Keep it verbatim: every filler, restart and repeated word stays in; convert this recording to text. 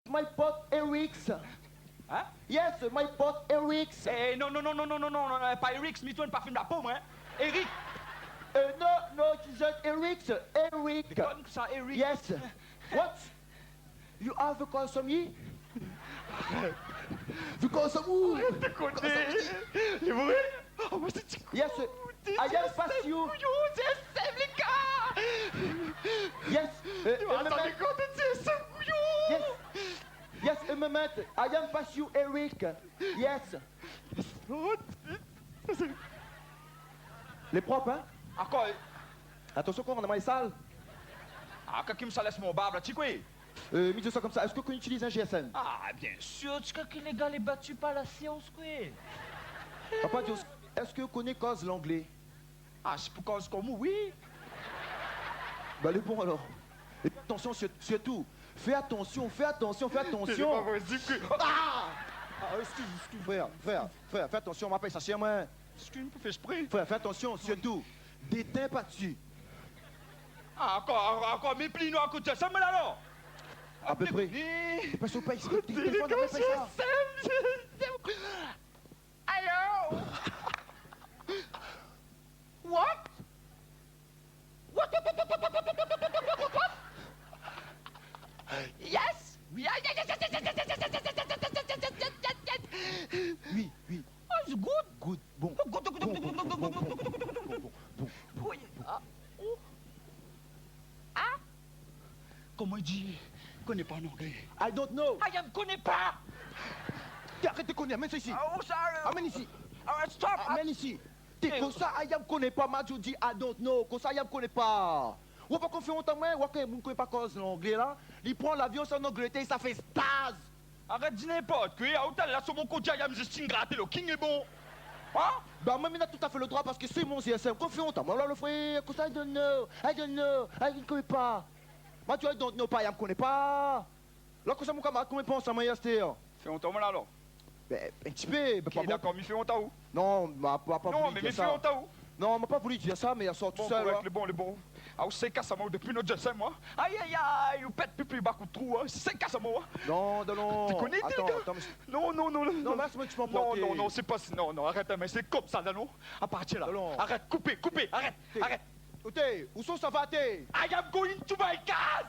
My pot Eric's. Hein? Yes, my pot Eric's. Eh, non, non, non, pa Eric's, mi tourn pa film la po, moin, hein. Eric. Euh, non, non, it's Eric's, Eric. Déconne sa, Eric. Yes. What? You have a call some ye? The call some who? Arèt dékoné. Lé vré? Oh, mé sé ti kou. Yes, I am pass you. Kouyon, sé sèm, lé gars. Yes, euh, euh, atann, mé, mé, kouyon. Yes. Yes, a moment. I am pass you, Eric. Yes. Lé prop, hein? Ankor. Atansion, kan ou manz sal. Ah, kan ki mi sa lès mon barb la, ti koué. Euh, mi di sa konmsa, èske ou koné itiliz in G S M? Ah, bien sûr, ti koué, lé gars lé bati par la sians, koué. Papa, di, èske ou koné koz langlé? Ah, sé pou koz konm ou, oui. Ba, lé bon alor. É atansion, sir-, sirtou. Fé atansion, fé atansion, fé atansion. Sé pa posib ke... Ah! Ah, eskiz, eskiz, frèr, frèr, frèr, fé atansion, ma pa sa shèr, moin. Eskiz, mi fé ésprè. Frèr, fé atansion, sirtou. Détinn pa dsi. Ah, ankor, ankor, mé pli noir ke sa, moin la, alor. À peu près. Dékoné. Sé pa sa, pa isi. Téléfone, pa sa. Allô? What? What, what, what? Yes? Yeah, yeah, yes, yes, yes. Oui, oui. Oh, it's good. Good. Bon. Good, good, good, good, good, good, good, good, good, good, good. Bon, bon, bon, bon, bon, bon. Oui, ah, oh. Ah? Koman i di koné pa an anglé? I don't know. I am koné pa. Té, arèt dékoné, amenn sa isi. Ah, ousa, euh, amenn isi. Ah, stop. Amenn isi. Té, eh, kosa I am koné pa, ma di ou di I don't know. Kosa I am koné pa. Ou pa konfian an moin, ou koné moun koné pa koz langlé la. Li pran lavion, sa an Anglétèr, sa fé staz. Arèt di ninport koi, a ou té la sir mon koté, I am Justin Graté, le king lé bon. Hein? Ba, moin, mi na tout à fait le droit parske sé mon G S M. Konfian an moin, la, le frèr, kosa I don't know, I don't know, I koné pa. Ma di ou I don't know pa, I am koné pa. La, kosa mon kamarad, koman i pans amoin yèstèr? Fé ont amoin la, alor. Ben, in ti pé, ben, OK, pa bon. Dakor, mi fé ont aou. Non, ma pa, pa voulu dir sa. Non, mé mi fé ont aou. Non, ma pa voulu dir sa, mé la sort tousèl, hein. Bon, korèk, lé bon, lé bon. Ah, ou sé kas amoin, ou, dopi nout G S M, hein. Ay, ay, ay, ou pèt pipi bak ou trou, hein. Sé kas amoin, hein. Non, non, non. Dékoné, atann, lé gars. Atann, mé... Non, non, non, non. Non, mé laisse-moi, tu m'emportes. Non, non, non, sé pa, non, non, arèt, mé sé konmsa la, non. A partir la. Non, non. Arèt, koupé, koupé, arèt, arèt. Té, ousa ou sava, té? I am going to my case.